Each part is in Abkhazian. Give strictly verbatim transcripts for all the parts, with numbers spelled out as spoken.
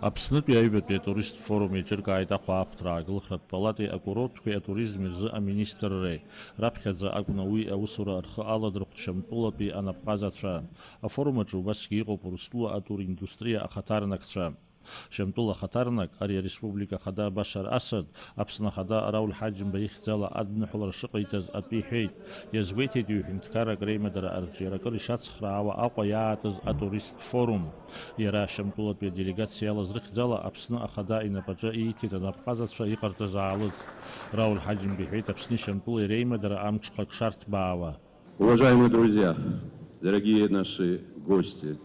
Аԥснытәи аҩбатәи атуристтә форум еиҿыркааит ахәаахәҭра аагылхратә палатеи акурорттәқәеи атуризми рзы аминистрреи. Раԥхьаӡа акәны уи аусура рхы аладырхәт Шьамтәылатәи анапҟазацәа. Афорум аҿы убасгьы иҟоуп Урыстәыла атуриндустриа ахаҭарнакцәа. Шьамтәыла ахаҭарнак, ари ареспублика ахада Башар Асад, Аԥсны ахада Рауль Ҳаџьымба ихьӡала адныҳәалара шыҟаиҵаз атәы иҳәеит. Иазгәеиҭеит ҩ-ҳәынҭқаррак реимадара арҿиара акыр ишацхраауа Аҟәа иаатыз атуристтә форум. Иара Шьамтәылатәи аделегациа иалаз рыхьӡала Аԥсны ахада инапаҿы ииҭеит анапҟазацәа иҟарҵаз аалыҵ. Рауль Ҳаџьымба иҳәеит Аԥсни Шьамтәылеи реимадара амҽхак шарҭбаауа. Уважаемые друзья, дорогие наши гости,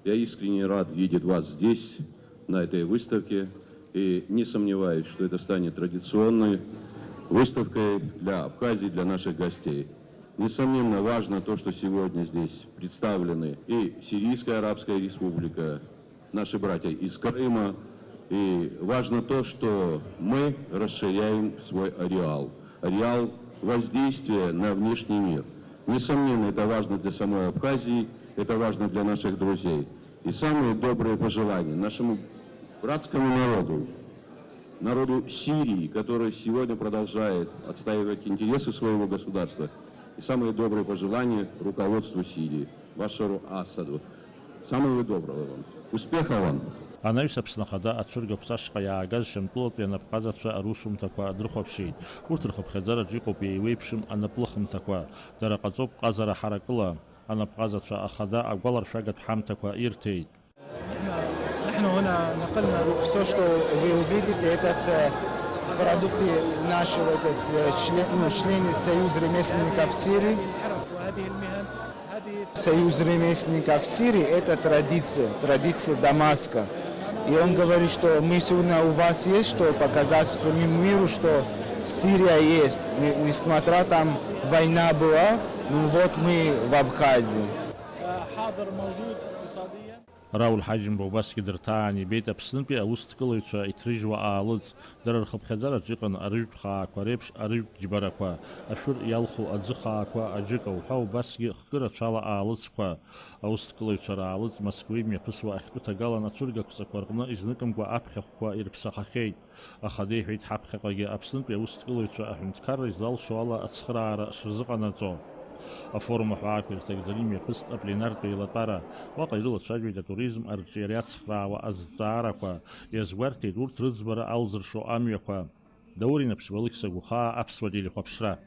я искренне рад видеть вас здесь, на этой выставке, и не сомневаюсь, что это станет традиционной выставкой для Абхазии, для наших гостей. Несомненно, важно то, что сегодня здесь представлены и Сирийская Арабская Республика, наши братья из Крыма. И важно то, что мы расширяем свой ареал, ареал воздействия на внешний мир. Несомненно, это важно для самой Абхазии, это важно для наших друзей. И самые добрые пожелания нашему братскому народу, народу Сирии, который сегодня продолжает отстаивать интересы своего государства. И самые добрые пожелания руководству Сирии, Башару Асаду. Самого доброго вам. Успехов вам! Анаҩс Аԥсны Ахада ацәыргақәҵа ашҟа иаагаз Шьамтәылатәи анапҟазацәа арусумҭақәа дрыхәаԥшит. Урҭ рхыԥхьаӡараҿ иҟоуп еиуеиԥшым анапылахымҭақәа. Дара ҟаҵоуп ҟазара ҳаракыла. Анапҟазацәа Ахада агәаларшәагатә ҳамҭақәа ирҭеит. نحن هنا نقلنا. Все, что вы увидите, это продукты нашего, это, э, член, ну, члены Союза ремесленников Сирии. Союз ремесленников Сирии — это традиция, традиция Дамаска. И он говорит, что мы сегодня у вас есть, что показать всему миру, что Сирия есть. Не- Несмотря там война была, ну вот мы в Абхазии. حاضر موجود اقتصاديا. Рауль Ҳаџьымба убасгьы дырҭаан ибеит Аԥснытәи аусҭкылаҩцәа иҭрыжьуа аалыҵ, дара рхыԥхьаӡараҿ иҟан арыжәтә хаақәа реиԥш арыжәтә џьбарақәа, ашәыр иалху аӡы хаақәа, аџьыка уҳәа убасгьы хкы рацәала аалыҵқәа. Аусҭкылаҩцәа раалыҵ Москвеи мҩаԥысуа ахьтәы ҭагалан ацәыргақәҵақәа рҟны изныкымкәа аԥхьахәқәа ирыԥсахахьеит. Ахада иҳәеит ҳаԥхьаҟагьы Аԥснытәи аусҭкылаҩцәа аҳәынҭқарра излалшо ала ацхыраара шрызыҟанаҵо. Афорум аҳәаақәа ирҭагӡаны имҩаԥыст апленартә еилатәара. Уаҟа ирылацәажәеит атуризм арҿиара иацхраауа азҵаарақәа, иазгәарҭеит урҭ рыӡбара алзыршо амҩақәа. Даур Инаԥшьба, Алықьса Гәхаа, Аԥсуа телехәаԥшра.